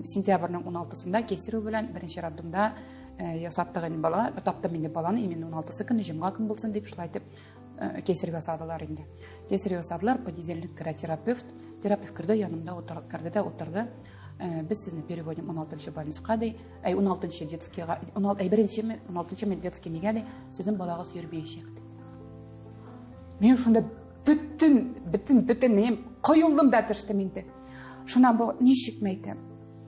Сентябрьнең 16-сында кесарево белән беренче роддомда ясаттык инде бала, таптым инде баланы, именно 16-сы көне, җомга көн булсын дип, шулай итеп кесарево ясадылар инде. Кесарево ясадылар, понедельник керә терапевт, терапевт керде, янымда утыр, керде дә утырды. Без сезне переводим 16-нчы больницага ди, әй 16-нчы детскийга, 16, әй беренчеме, 16-нчы детский нигә ди, сезнең балагыз йөрмәячәк ди. Мин шунда бөтен, бөтен, бөтен нем коелдым да төштем инде. Шуннан бу ничек мәйтәм?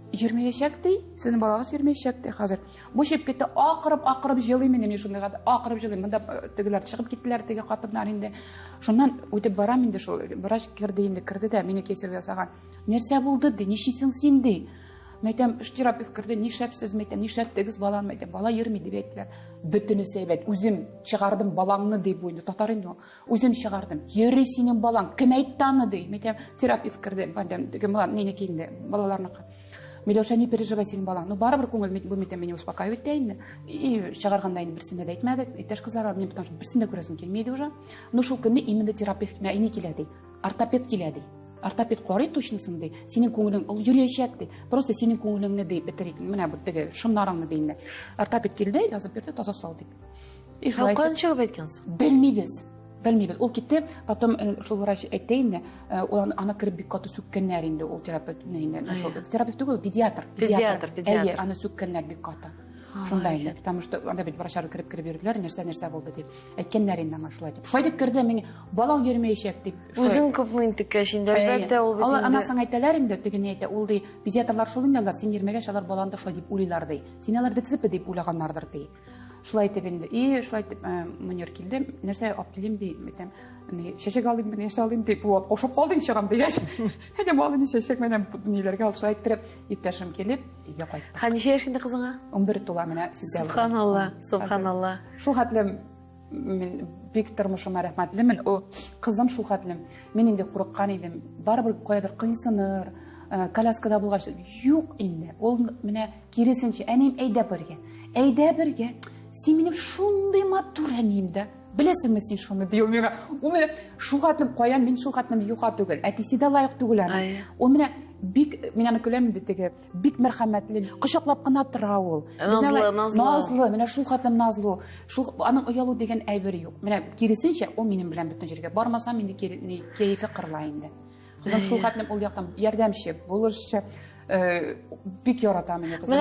Йөрмәячәк ди, сезнең балагыз йөрмәячәк ди хәзер. Бу чип китте, акырып, акырып җылыйм инде мин шундыйга, акырып җылыйм. Монда тегеләр чыгып киттеләр, теге хатыннар инде. Шуннан үтеп барам инде шул врач керде инде, керде дә мине кесарь ясаган. Нәрсә булды ди, нишлисең син ди. Мәйтәм, терапевт керде, нишләп сез, мәйтәм, нишләттегез баланы, мәйтәм, бала йөрми дип әйттеләр. Бөтенесе әйбәт, үзем чыгардым балаңны ди бу инде, татар инде ул. Үзем чыгардым. Йөри синең балаң, кем әйтте аны ди. Мәйтәм, терапевт керде, мәйтәм, теге бала минеке инде, балаларныкы. Миләүшә, не переживай, синең балаң. Ну, барыбер күңел бу мәйтәм, мине успокаивать итә инде. И чыгарганда инде берсенә дә әйтмәдек. Иптәш кызлар, мин потому что берсен дә күрәсем килми иде уже. Ну, шул көнне именно терапевт мә әни килә ди. Ортопед килә ди. Ортопед карый точносын ди. Синең күңелең ул йөриячәк ди. Просто синең күңелеңне ди бетерик. Менә бу теге шомнарыңны ди инде. Ортопед килде, язып бирде, таза сал дип. И шулай каян чыгып әйткәнсең? Белмибез. Белмибез. Ул китте, потом шул врач әйтте инде, ул аны кереп бик каты сүккәннәр инде ул терапевт инде. Шул терапевт түгел, педиатр. Педиатр, педиатр. Әйе, аны сүккәннәр бик каты. Шунда инде, потому что анда бит врачлар кереп кереп йөрделәр, нәрсә нәрсә булды дип. Әйткәннәр инде аңа шулай дип. Шулай дип керде, мин балаң йөрмәячәк дип. Үзең күпме интеккәч инде, әлбәттә, ул бит инде. Анасын әйтәләр инде, теге ни әйтә, ул ди, педиатрлар шул инде алар, син йөрмәгәч, алар баланы да шулай дип уйлыйлар ди. Син алар ДЦП дип уйлаганнардыр ди. Шулай итеп инде. И шулай итеп Мөнир килде. Нәрсә алып килим ди, әйтәм, ни чәчәк алыйм, нәрсә алыйм дип, вот кошып калдым чыгам дигәч. Әйтәм, алыйм чәчәк менә ниләргә шулай иттереп иптәшем килеп, өйгә кайттык. Һәм ничә яшь инде кызыңа? 11 тула менә сентябрь. Субханалла, субханалла. Шул хәтле мин бик тормышыма рәхмәтлемен. О, кызым шул хәтле. Мин инде курыккан идем. Барыбер каядыр кыйсыныр, коляскада булгач, юк инде. Ул менә киресенчә, әнием, әйдә бергә. Әйдә бергә. Син минем шундый матур әнием дә. Беләсеңме син шуны, ди ул миңа. Ул менә шул хәтлем каян, мин шул хәтлем юка түгел. Әтисе дә лаек түгел аның. Ул менә бик, мин аны көләм инде теге, бик мәрхәмәтле, кочаклап кына тора ул. Назлы, назлы. Назлы, менә шул хәтлем назлы. Шул аның оялу дигән әйбер юк. Менә киресенчә, ул минем белән бөтен җиргә бармасам, инде кәефе кырыла инде. Кызым шул хәтлем ул яктан ярдәмче, булышчы, бик ярата мине кызым.